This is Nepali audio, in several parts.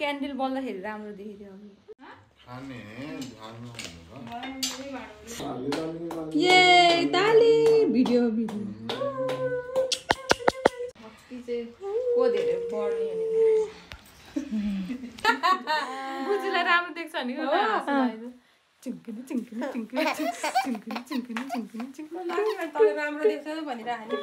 क्यान्डल बल्दाखेरि राम्रो देखिदियो ये ताली भिडियो बुझुलाई राम्रो देख्छ नि राम्रो देख्छ भनिरहेको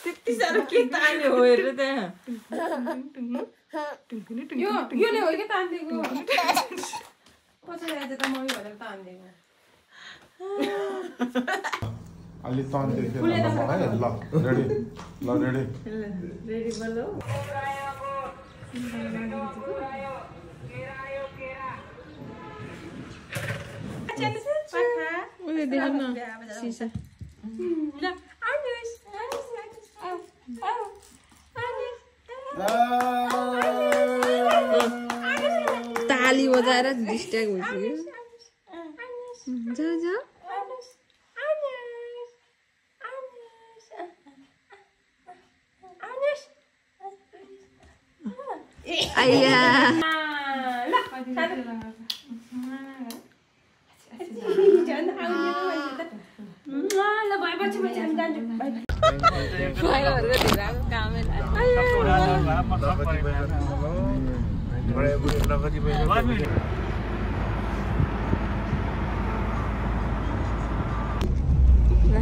त्यति साह्रो के तान्यो हो हेर त्यहाँ यो नै हो कि तानिदिएको पछाडि आएर त मम्मी भनेर तानिदिएको अलि तानिदिएको है ल रेडी बोलो उले देख न सीसा ल ताली बजाएर डिस्ट्र्याक्ट भइसक्यो जा जा आइया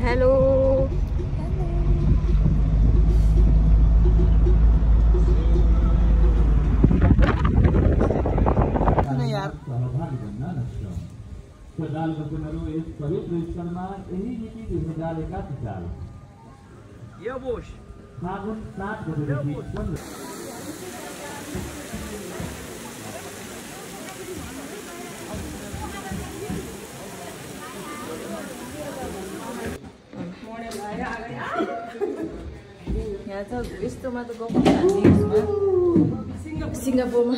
हेलो Ya bos. यहाँ त यस्तोमा त गएको सिङ्गापुरमा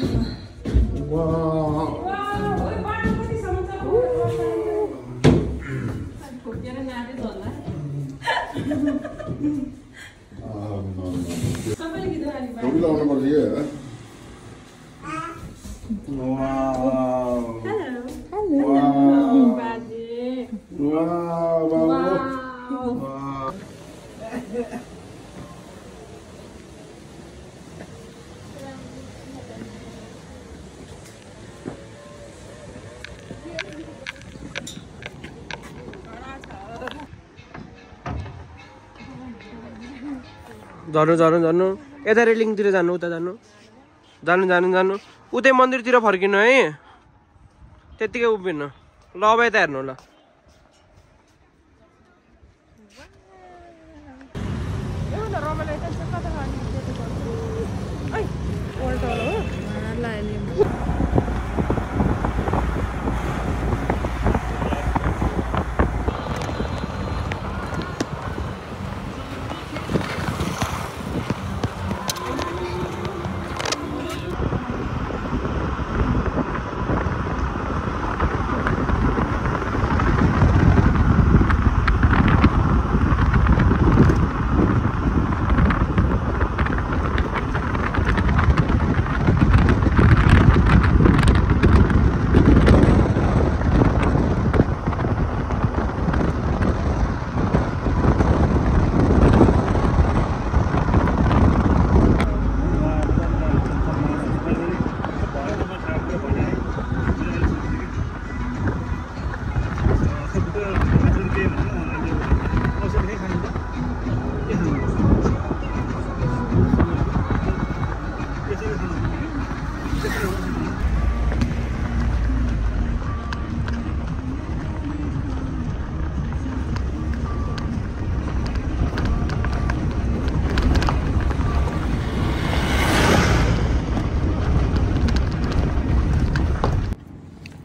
जानु यता रेलिङतिर जानु उता जानु उतै मन्दिरतिर फर्किनु है त्यतिकै उभिनु ल अब यता हेर्नु ल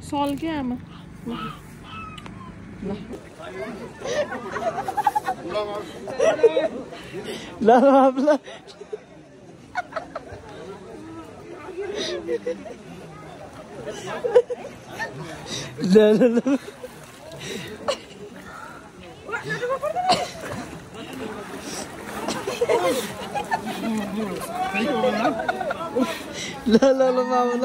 Sol के आमा ल मामा ल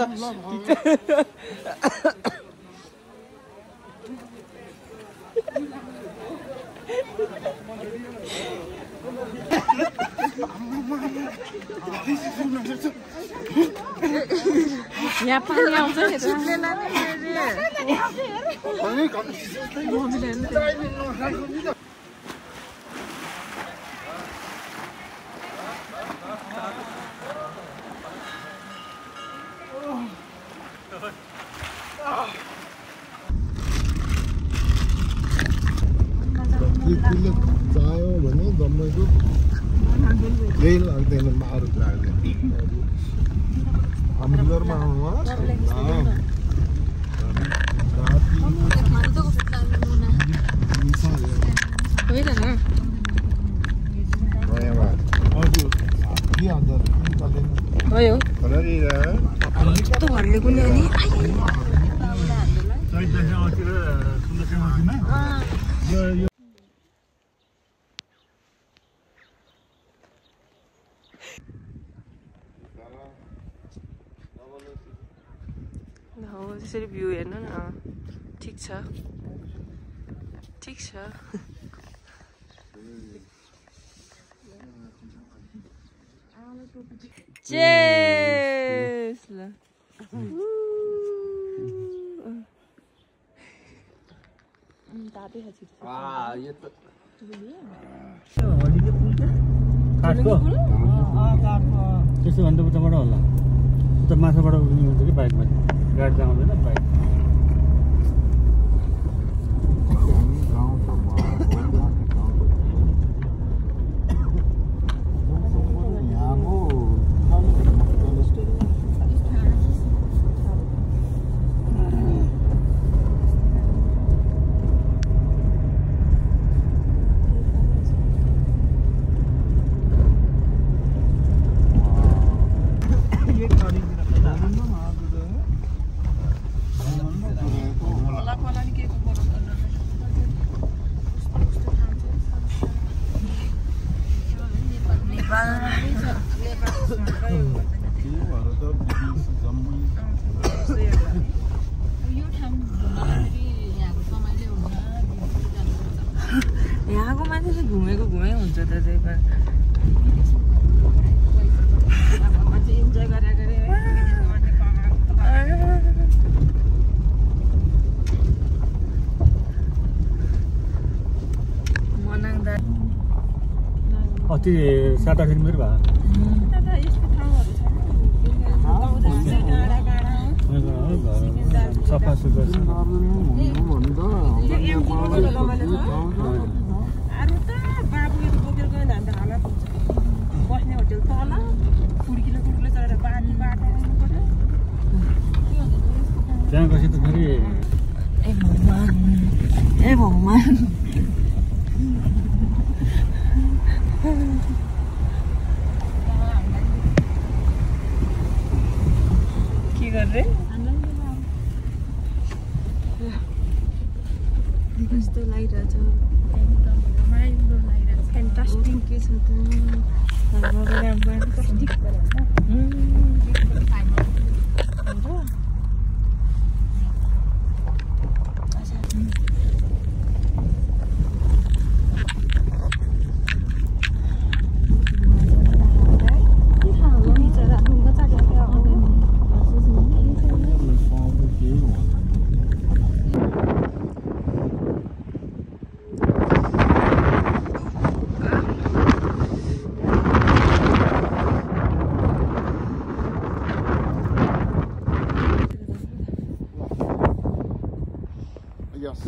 यहाँ पानी आउँछ नि त चाह्यो भने जम्मैको केही लाग्दैन मार लाग्दैन हाम्रो घरमा त्यसरी भ्यू हेर्नु न ठिक छ ठिक छ चेस ल त्यसो भने त उताबाट होला उता माथाबाट उड्ने हुन्छ कि बाइकमा गाडी जाँदैन बाइक यहाँको मान्छे चाहिँ घुमेको घुमै हुन्छ त त्यही भएर मान्छे इन्जोय गरे मनाङदा अस्ति 7-8 किलोमिटर भयो सफा सुग्घर छ बस्ने होटल तल कुर्किलो चढेर पानी बाटो त्यहाँ गएपछि त फेरि ए भगवान के गर्ने कस्तो लागिरहेछ फ्यान्टास्टिक के छ त Yes.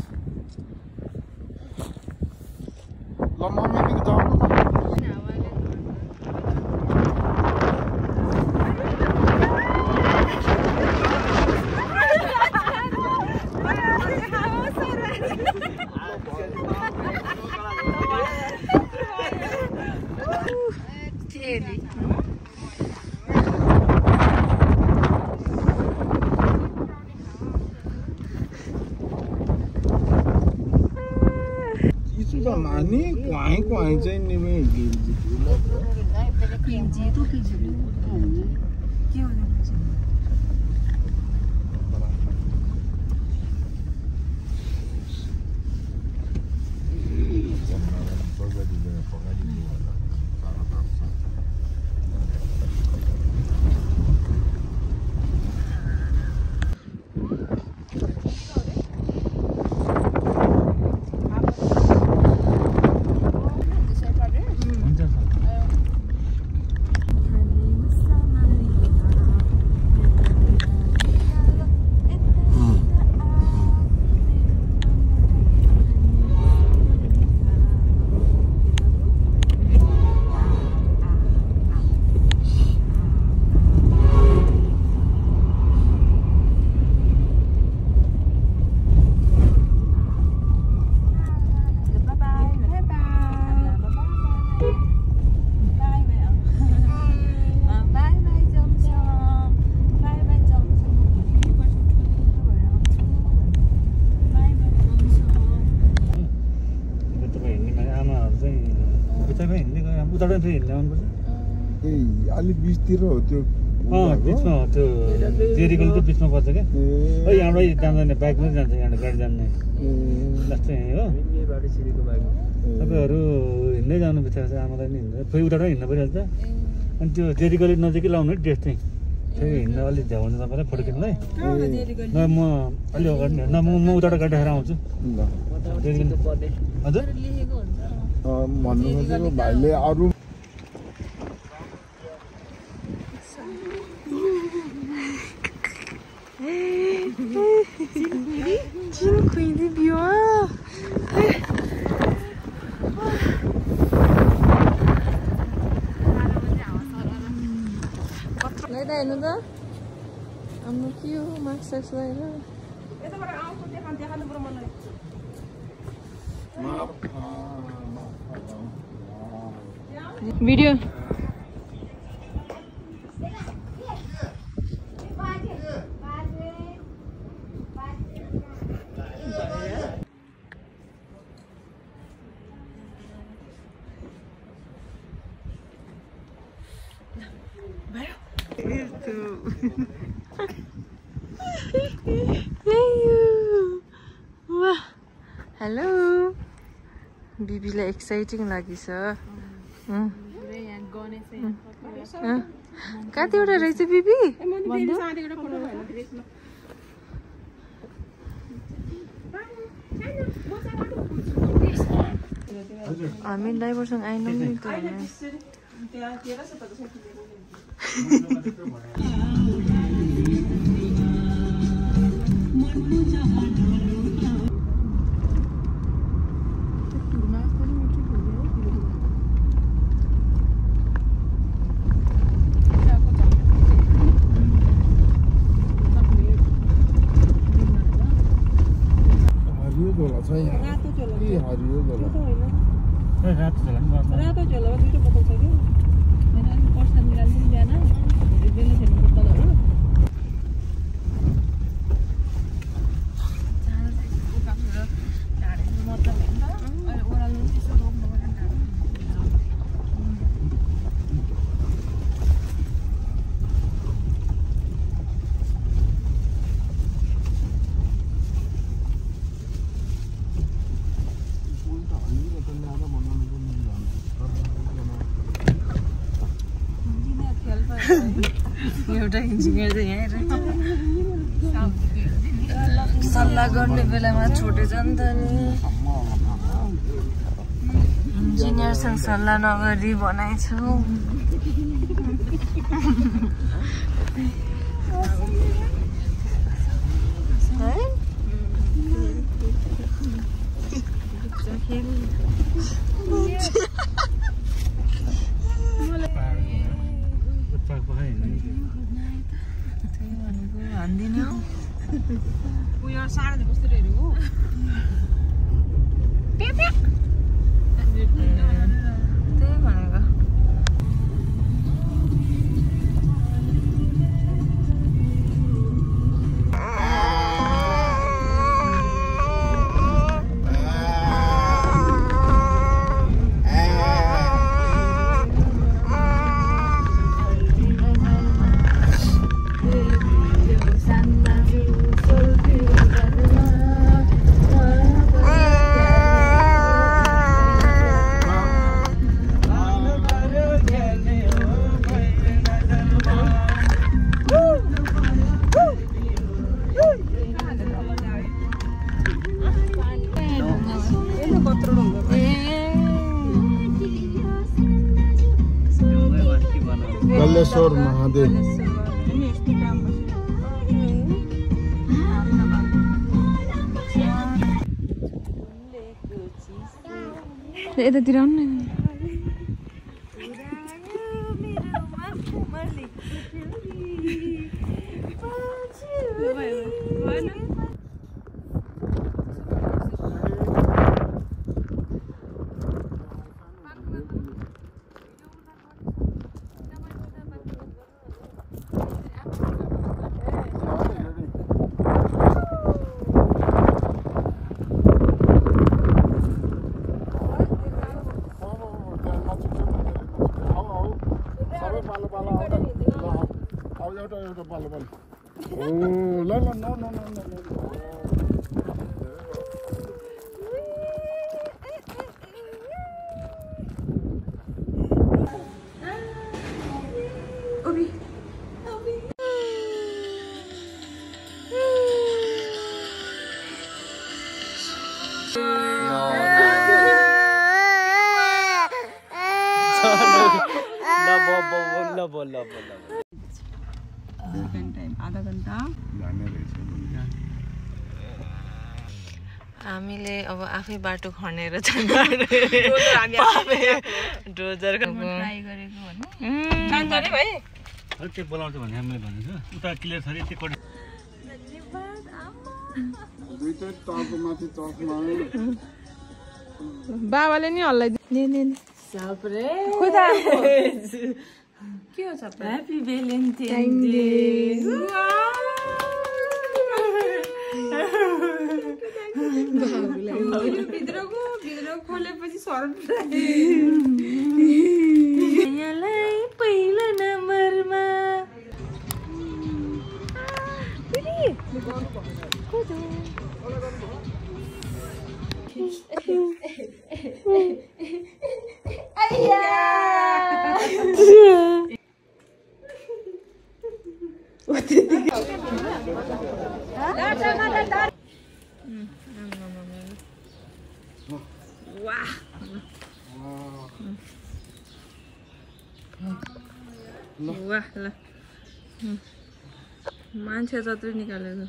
La mamma mi dá नानी क्वाई क्वाई चाहिँ नि मैं पिन्जी तो पिन्जी के हो अलिक बिचतिर हो त्यो बिचमा हो त्यो जेरीगली त बिचमा पर्छ क्या यहाँबाट जाँदैन बाइकमै जान्छ यहाँबाट गाडी जान्ने लास्ट यहीँ हो तपाईँहरू हिँड्दै जानु बिचरा चाहिँ आमालाई नि हिँड्दै फेरि उताबाट हिँड्नु परिहाल्छ अनि त्यो जेरीगली नजिकै लाउनु है ड्रेस चाहिँ फेरि हिँड्न अलिक झ्याउ हुन्छ तपाईँलाई फोटो खिच्नुलाई न म अलि अगाडि न म उताबाट गाडी राखेर आउँछु हजुर भन्नु खोजेको भाइले अरू Cinquindi più Lấy đây nữa đó Ông nó kêu mặc sạch đây đó Video Hello बिबीलाई exciting लागिछ कतिवटा रहेछ बिबी हामी ड्राइभरसँग आएनौँ नि त रातो झोला दुईटा बोतल छ कि मेरो अलि पर्सा मिलाइदिनु बिहान बेला छैन बोतलहरू मतलब होइन अहिले ओह्रालो त्यसो रोक्नु पर्यो एउटा इन्जिनियर चाहिँ यहाँ सल्लाह गर्ने बेलामा छुटेछ नि त नि इन्जिनियरसँग सल्लाह नगरी बनाइछौ उयो साढे कस्तो हेरेको त्यही भनेको हलेश्वर महादेव यतातिर आउनु न हामीले अब आफै बाटो खनेर डोजर ट्राई गरेको त्यो बोलाउँछ भने मैले भनेको उता क्लियर छ त्यो कट दुईटै टाउको माथि चर्चमा बाबाले नि हल्लाइदिनु के हो सबै ह्यापी भ्यालेन्टाइन डे भित्रको खोलेपछि सरप्राइजलाई पहिलो नम्बरमा वाह ल मान्छे जत्रै निकालेको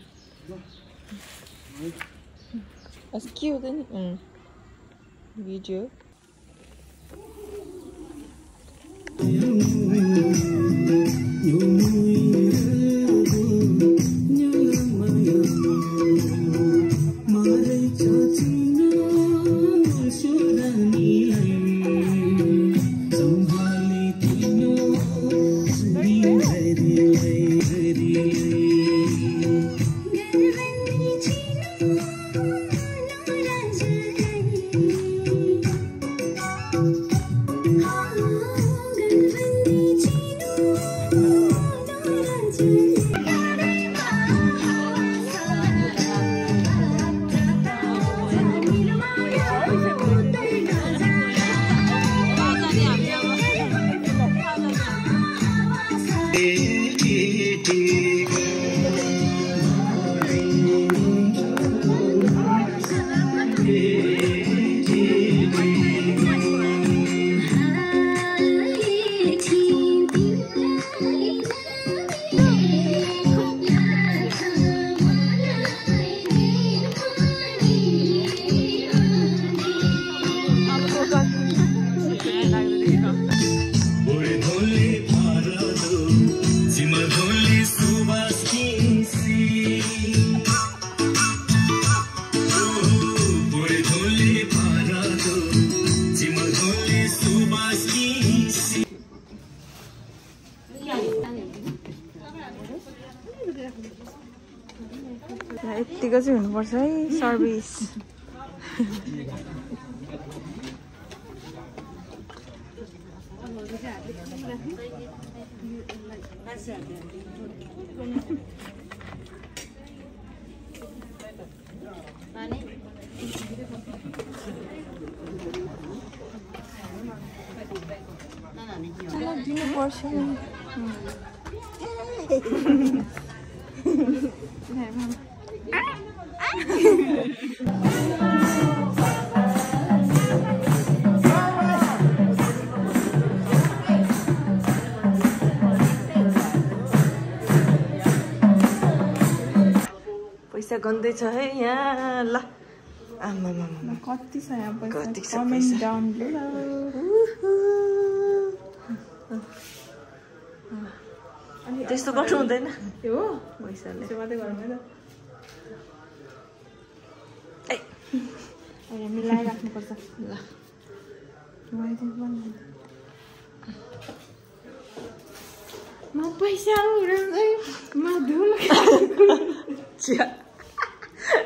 के हुँदैन नि भिडियो यतिको चाहिँ हुनुपर्छ है सर्भिस दिनुपर्छ पैसा गन्दैछ है यहाँ ल आमा कति छ यहाँ पैसा कति छ कमेन्ट डाउन त्यस्तो गर्नु हुँदैन त्यो हो पैसाले त्यो मात्रै गर्नु है त अहिले मिलाएर राख्नुपर्छ ल म पैसा उडाउँदै म धुम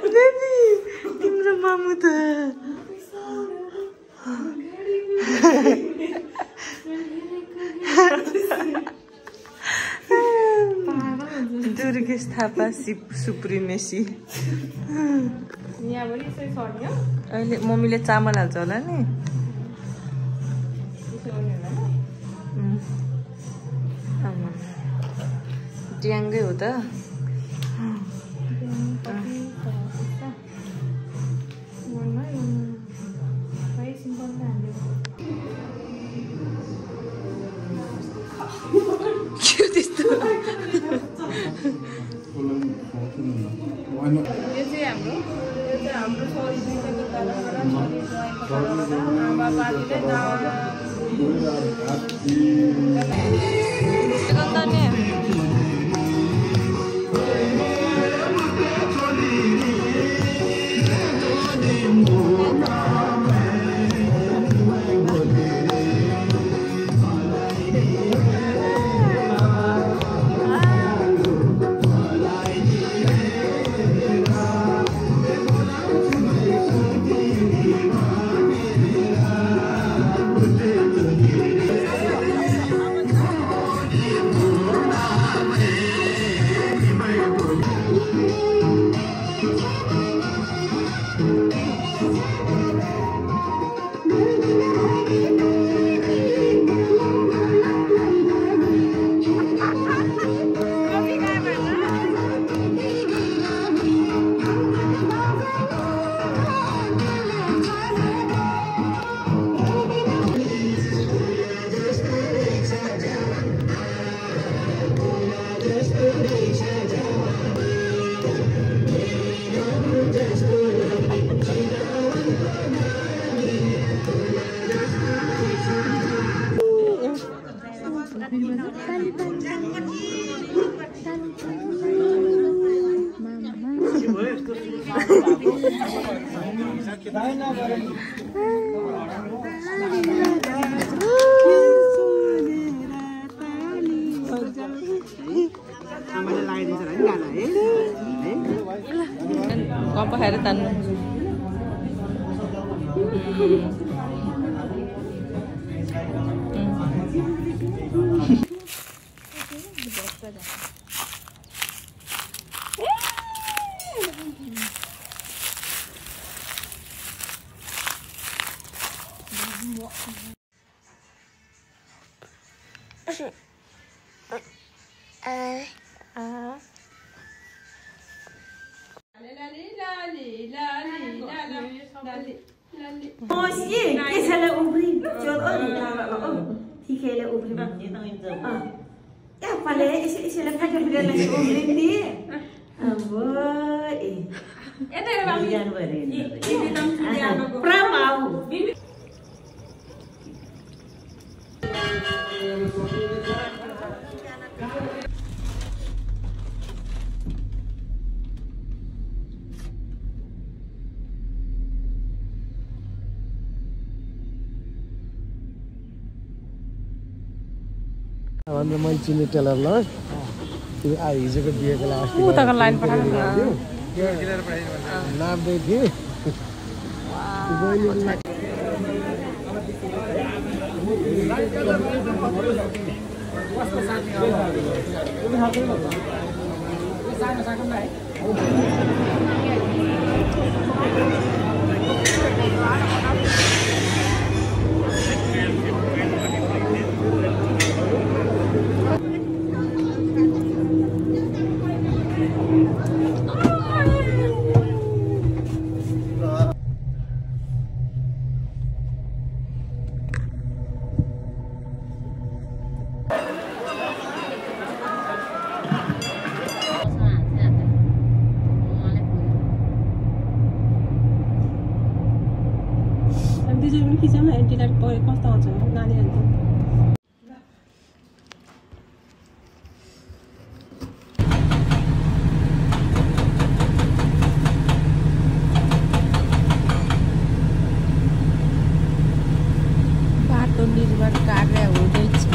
बेबी तिम्रो मामु त दुर्गेश थापा सुप्रिमेसी यहाँबाट यसै सर्ने हो अहिले मम्मीले चामल हाल्छ होला नि ड्याङ्गै हो त के त्यस्तो यो चाहिँ हाम्रो छोरी दुईटाको तर्फबाट छोरी ज्वाइँको तर्फबाट आमा बाबुले कप खाएर तान्नु भन्दा मैले चिने टेलरलाई त्यो हिजोको बिहेको लास्ट उताको लाइन पठाउनु नाप्दै थिएँ पिक्चर पनि खिचौँ न एन्टीलाइट कस्तो आउँछ नानीहरू त बाटो निर्माण कार्य हुँदैछ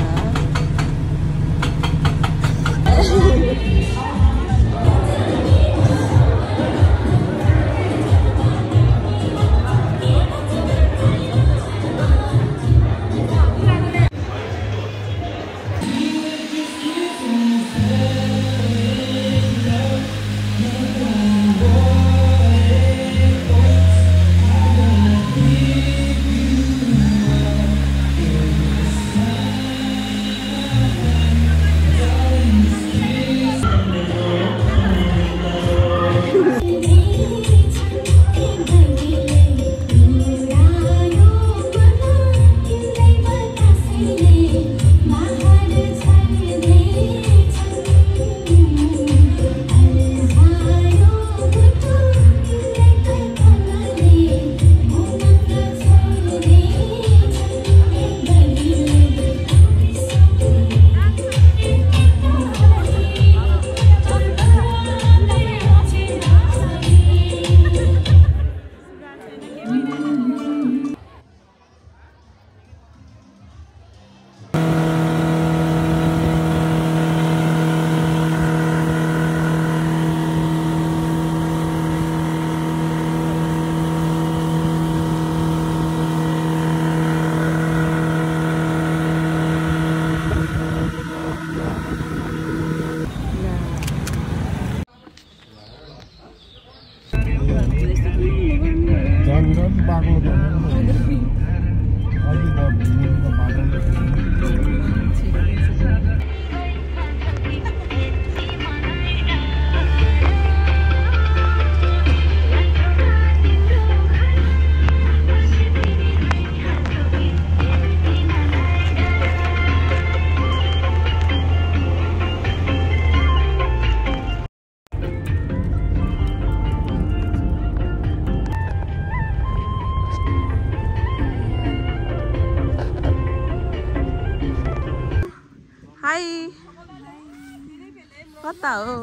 कता हो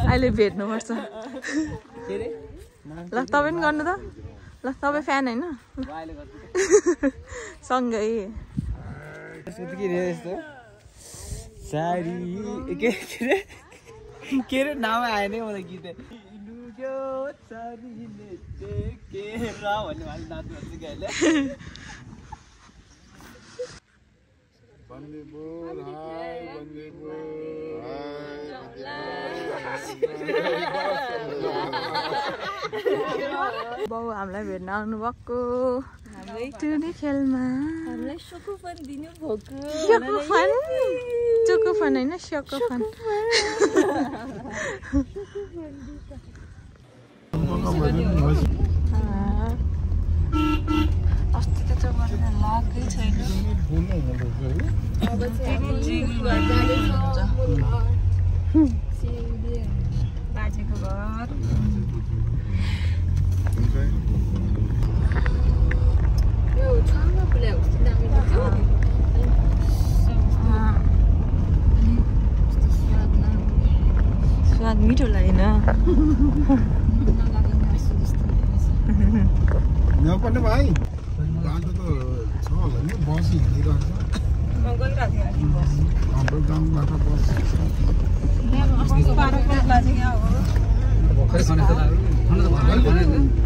अहिले भेट्नुपर्छ ल तपाईँ पनि गर्नु त ल तपाईँ फ्यान होइन सँगै के रे नाम आएन मलाई गीत बन्दीपुर हाय बन्दीपुर बाउ हामीलाई भेट्न आउनु भएको टुनी खेलमा हामीलाई सोकोफन दिनु भएको चोकोफन होइन सोकोफन अस्ति त चोकोफन लागै छैन बाजेको घर स्वाद मिठो लागेन यहाँ पनि भाइ बाटो त छ होला नि बस हिँडिरहेको छ हाम्रो गाउँबाट बस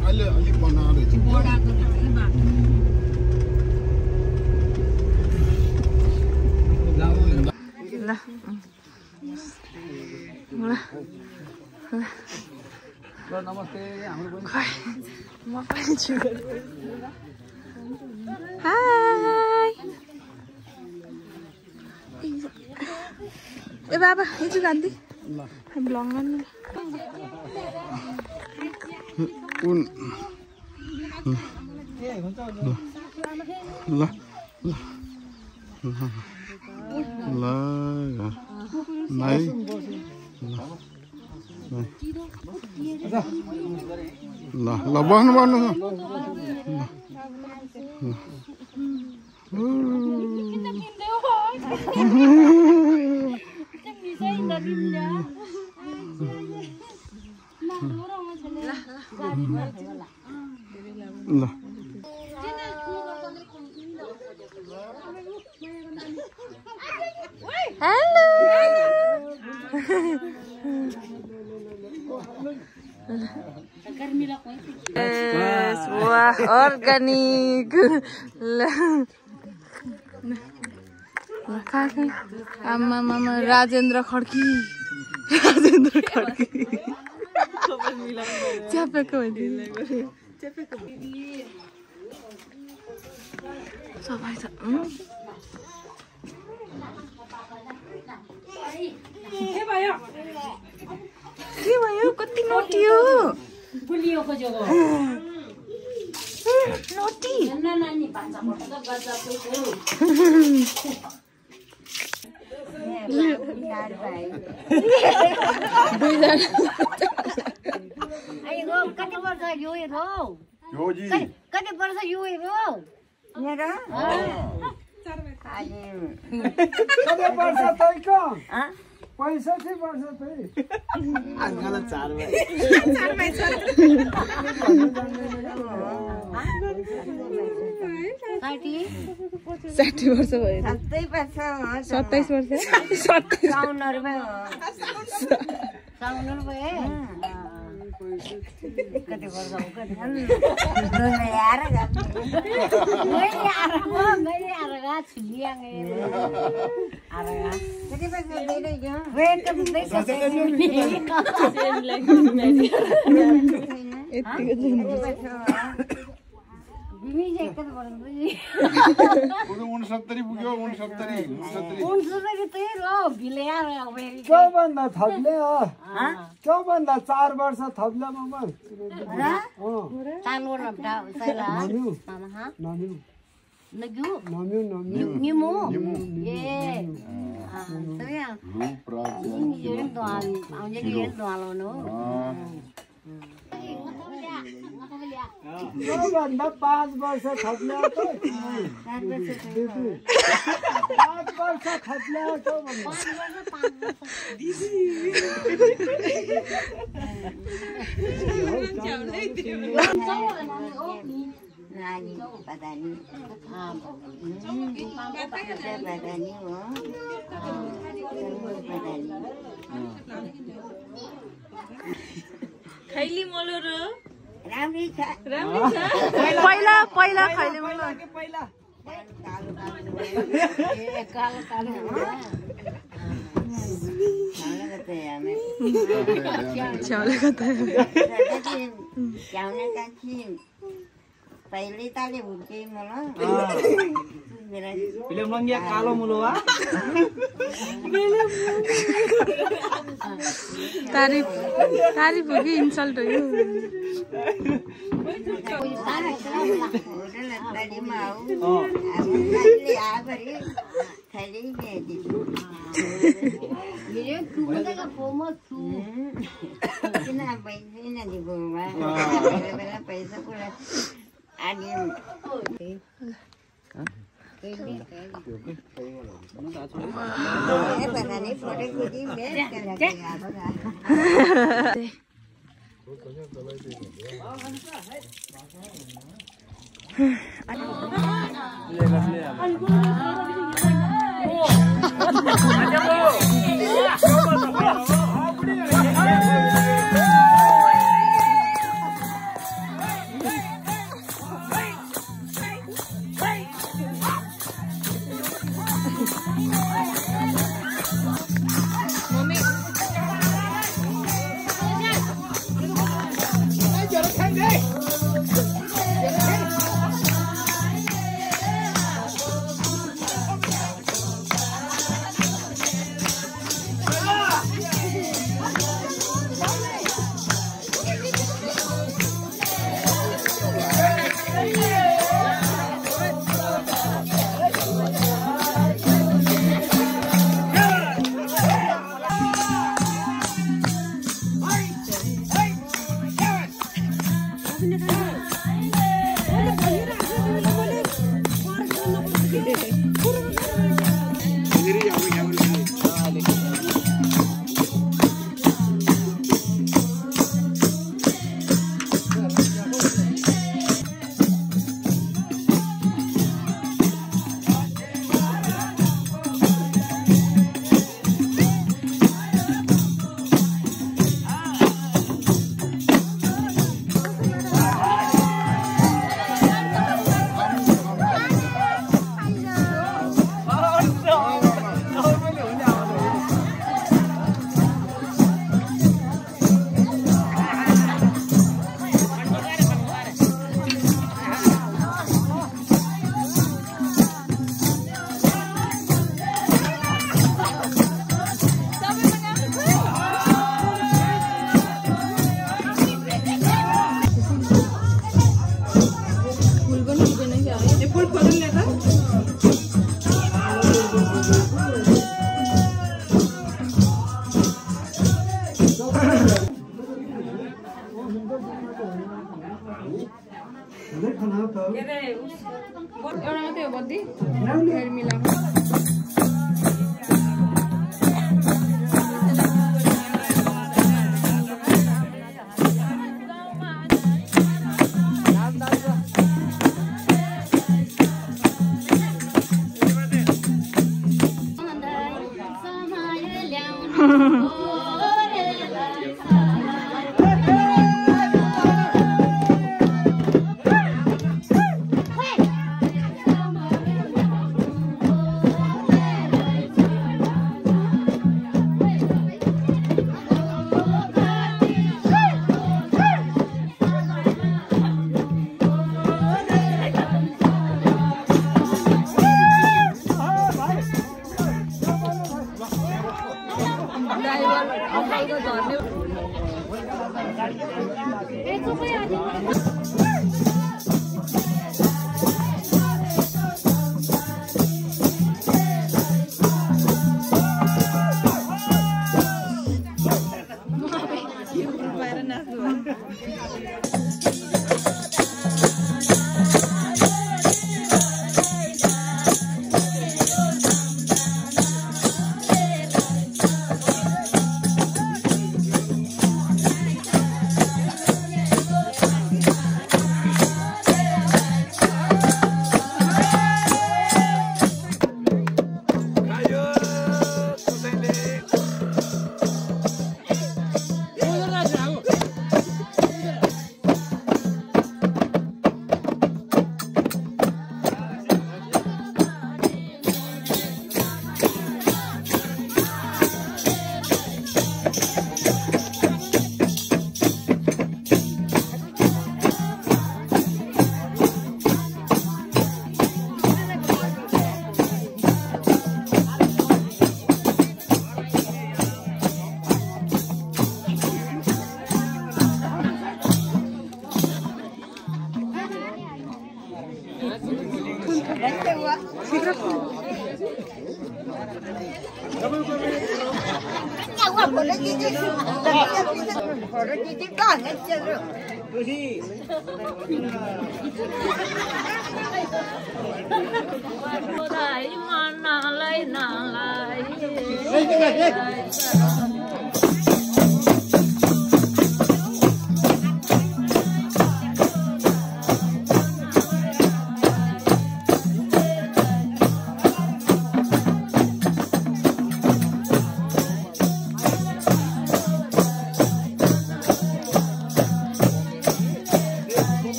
अहिले अलिक बनाएर नमस्ते हाम्रो म पनि छु हाय ए बाबा हिजो गान्धी हामी ब्लङ गर्नु कुन ल ल नाइ ल ल बस्नु पर्नु ल हेलो वाह अर्ग्यानिक आमा राजेन्द्र खड्की च्यापेको सबै छ के भयो कति नोटियो नोटी कति वर्ष यो हेरो कति वर्ष यो हेरो मेरो कति वर्ष तैको 65 वर्ष तै आजकल 4 भाइ 60 वर्ष भयो 27 वर्ष कति वर्ष त्योभन्दा थप्ले त्योभन्दा 4 वर्ष थप्ले ममा त्योभन्दा 5 वर्ष थप्ले 5 वर्ष थप्ले नानी पता नहीं खैली मोलो र राम्रै छ पहिला पहिला खैली मोलो पहिला कालो कालो चावल कता च्याउने कान्छी पहिले ताले हुर्के मलाई पहिले मंगिया कालो मुलोवा तारीफ तारीफ हो कि इन्सल्ट हो यो के अरे एउटा मात्रै हो बत्ती फेरि मिलाएको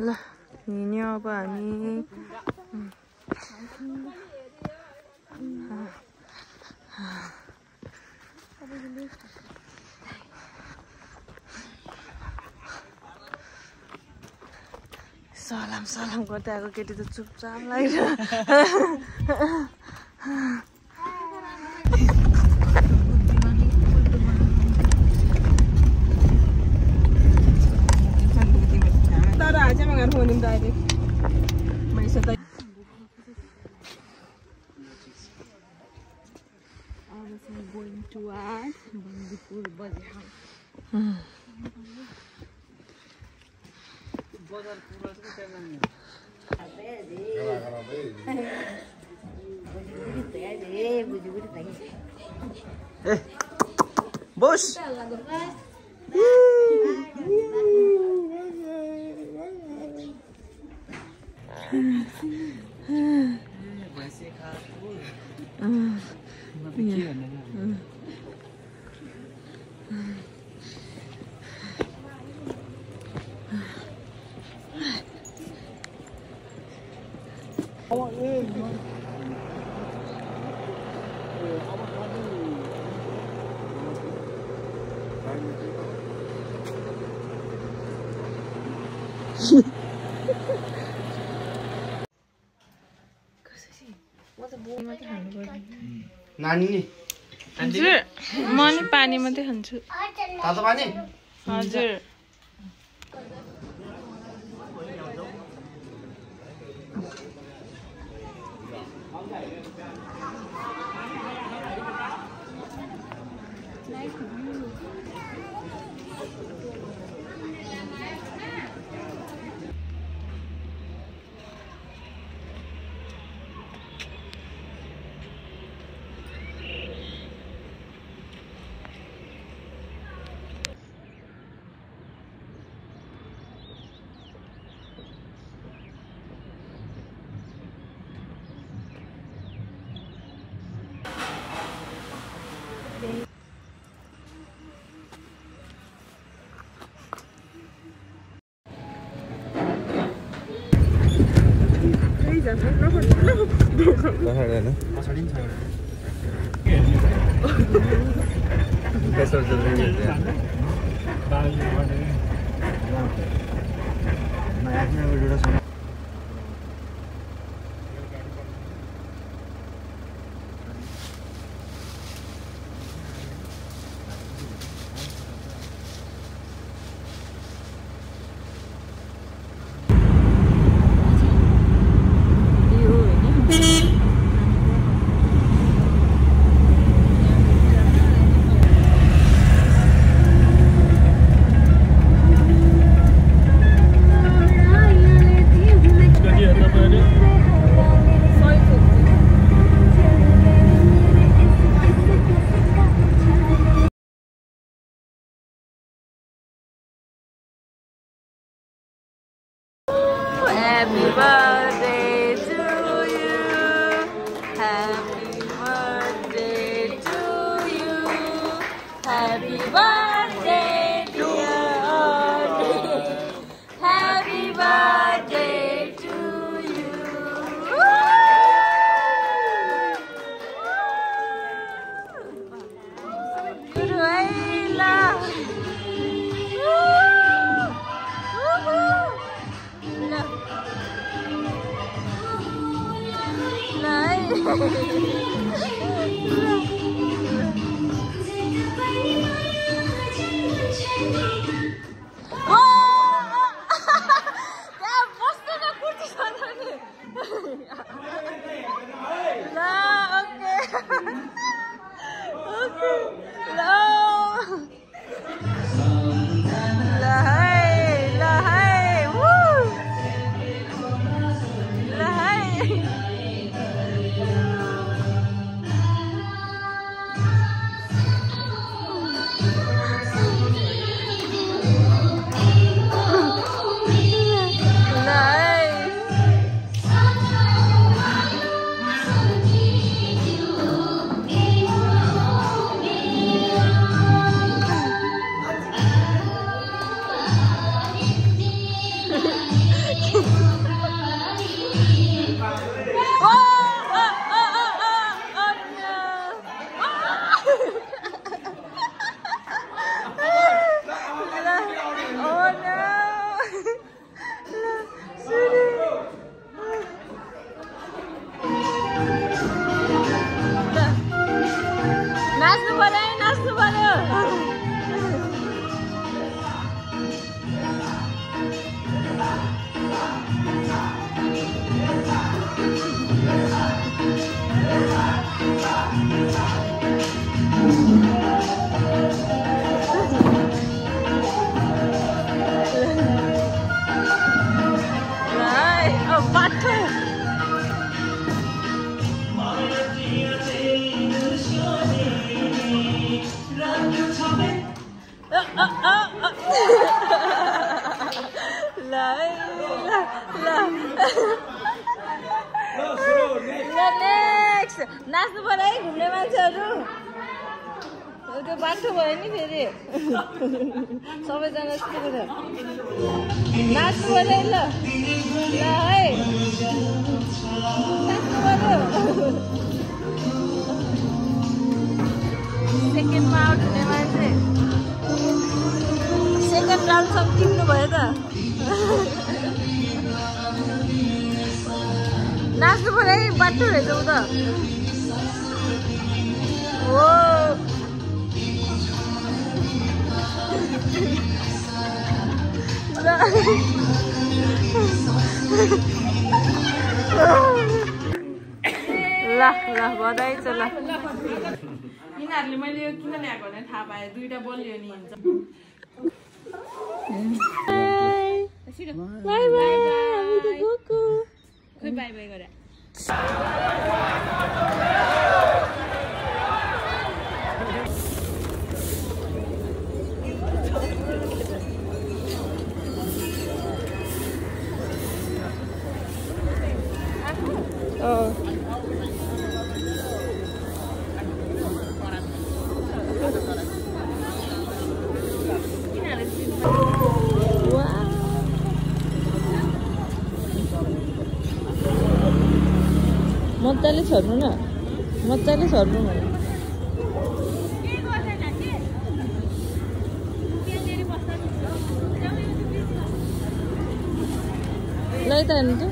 ल हिँड्यो अब हामी सलाम सलाम गर्दै आएको केटी त चुपचाप लाग्यो बोस नानी नि हजुर म नि पानी मात्रै खान्छु तातो पानी हजुर Happy birthday to you. Happy birthday to you. Happy birthday, dear Audrey. Happy birthday to you. Guru Aila. नाच्नु पर्यो है घुम्ने मान्छेहरू त्यो बाटो भयो नि फेरि सबैजना यस्तो कुरा नाच्नु पर्यो है ल है नाच्नु पर्यो सेकेन्डमा आउट हुने मान्छे सेकेन्ड राउन्डसम्म टिप्नु भयो त नाच्नु पर्यो है बाटो रहेछ उ त हो ल ल बधाई छ ल यिनीहरूले मैले यो किन ल्याएको भने थाहा पाएँ दुईटा बलियो नि हुन्छ बाई बाई हामी त गएको खै बाई बाई गरे मजाले छर्नु न मजाले छर्नु ल यता हेर्नु त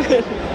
Good.